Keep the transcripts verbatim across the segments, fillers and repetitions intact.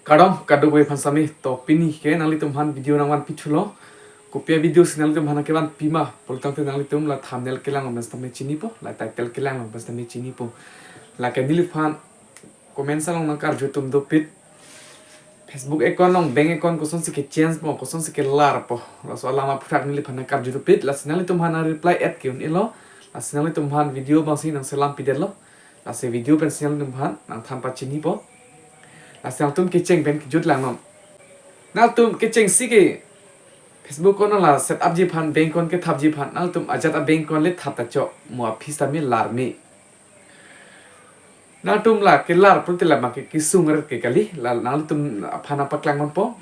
Kardom kadokave aphan sitame, to pini ke nanglitum aphan video nangvanpi thulo. Kopi a-video si nanglitum aphan kevanpi ma pulotangte nanglitum la thumbnail kelang lo pen sitame chinipo, la title kelang lo pen sitame chinipo. Lake neliphan comment along nangkarju atum dopik. Facebook account along bank account kosonsi kechange po, kosonsi kelarpo, laso alam aphuthak neliphan nangkarju dopik. Lasi nanglitum aphan reply et ke-un-elo. Lasi nanglitum aphan video abangsi nangselam pidetlo. Lasi video pensi nanglitum aphan nangthan pachinipo. Lasi nangtum kecheng pen kejut langnon. Nangtum kechengsi ke Facebook account la set up ji aphan, bank account kethap ji aphan, nangtum ajat a-bank account le thap ta chok, mo aphi sitame larme. Nangtum la kelar pulote la abangke kesung ret ke kali, la nanglitum aphan nangpaklang ponpo.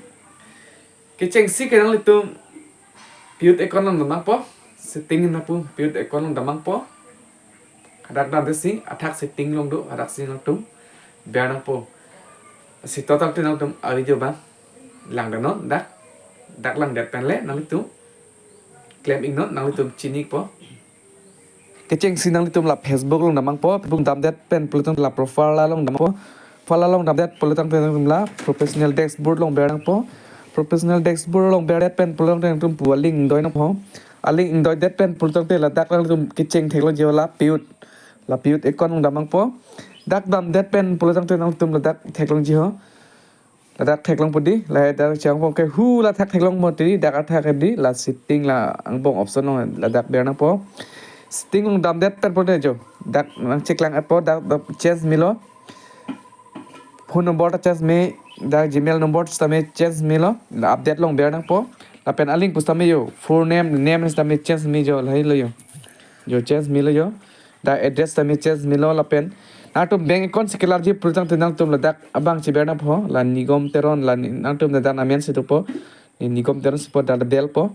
Kechengsi ke nanglitum payut account along dam nangpo, setting nangpo, payut account along dam nangpo. Hadak damde si athak setting along do, hadak si nangtum ber nangpo. Si total te nangtum a-video abang langdetnon, dak, dak langdet pen le nanglitum klem iknon, nanglitum chinipo. Kechengsi nanglitum la Facebook along dam nangpo, Facebook damdet pen pulotangte la profile along dam nangpo. Profile along damdet pulotangte nangtum la professional dashboard along ber nangpo. Professional dashboard along berdet pen pulotangte nangtum pu a-link ingdoi nangpo. A-link ingdoidet pen pulotangte ladak nangtum kecheng theklongji ho la payut. La payut account along dam nangpo. Dak damdet pen pulotangte nangtum ladak theklongji ho. Ladak theklongpo dei, lahai dak chang abangke hu la thak theklongpo dei, dak athak dei, la setting la angbong option along ladak ber nangpo. Setting along damdet pen pulote jo, dak nangcheklang etpo, dak, dak change melo. Phone number ta change me, dak Gmail number sitame change melo, la update along ber nangpo. Lapen a-link pusitame jo, full name, name sitame change me jo, lahai lo jo. Jo change melo jo. Dak address sitame change melo lapen nangtum bank account si kelarji pulotangte nangtum ladak abang cheber nangpo, la Nigom Teron, la ni-, nangtum ladak amen si dopo, ni Nigom Teron si po, dak belpo.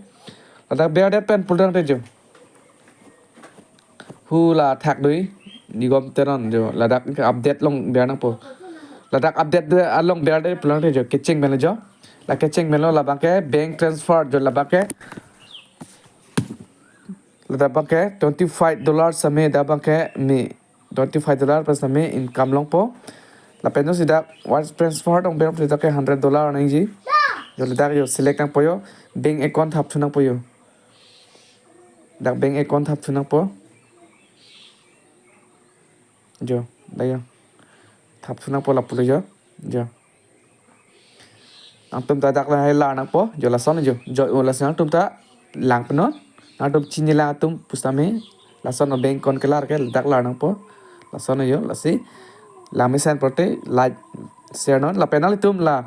Ladak berdet pen pulotangte jo, hu la athak dei, Nigom Teron jo, ladak ke update along ber nangpo. Ladak update de along berdet pulotangte jo, kecheng pen le jo. La kecheng pen lo, la abangke bank transfer jo, la abangke ladak abangke twenty five dollar sitame dak abangke me, twenty five dollar pen sitame income longpo. Lapen jongsi dak wire transfer along ber pulote dak ke hundred dollar nangji. Jo ladak jo select nangpo jo, bank account thapthu nangpo jo. Dak bank account thapthu nangpo. Jo, dak jo. Thapthu nangpo lapulo jo. Jo. Nangtum ta dak lahai lar nangpo, jo lason jo. Jo, o lason nangtum ta lang penon. Nangtum chinilang atum pusitame, lason bank account kelar ke dak lar nangpo. Lason jo, lasi langmesen pulote like, share non. Lapen nanglitum la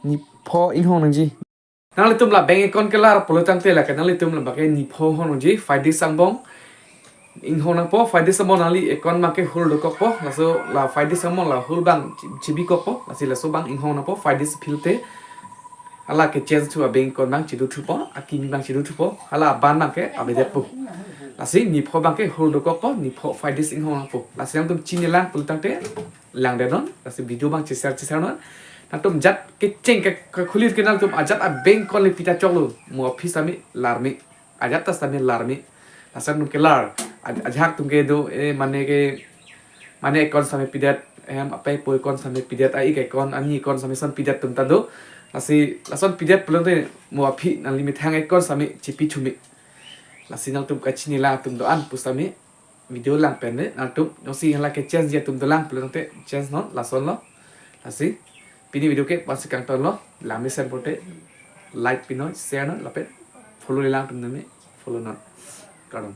nipho inghong nangji. Nanglitum la bank account kelar pulotangte lake nanglitum la abangke nipho inghong nangji, five days angbong inghong nangpo, five days angbong nangli account abangke hold dokokpo, laso la five days angbong la hold abang chi-, chibikokpo, lasi laso abang inghong nangpo, five days aphi te. Hala kechange thu a-bank account abang chidothupo, akimi abang chidothupo, hala abang abangke avedetpo. Lasi nipho abangke hold dokokpo, nipho five days inghong nangpo. Lasi nangtum chinilang pulotangte langdetnon, lasi video abang cheshare cheshare non. Nangtum jat kecheng ke, kekhulir ke nangtum ajat a-bank account le pi ta choklo, mo aphi sitame larme. Ajat ta sitame larme. Lason nangtum kelar. Aj-, ajahak atum ke do, eh, mane ke, mane account sitame pidet, em, apei apui account sitame pidet, a-ik account, ani account sitame lason pidet atum ta do. Lasi, lason pidet pulotangte mo aphi nangli methang account sitame chipi thume. Lasi nangtum kachinilang atum do-an pusitame video lang pen le, nangtum jongsi hala kechange ji atum dolang pulotangte change non, lason lo. Lasi pini video ke pensi kangton lo, langmesen pulote like pinon, share non, lapen follow lang atum tame follow non. Kardom.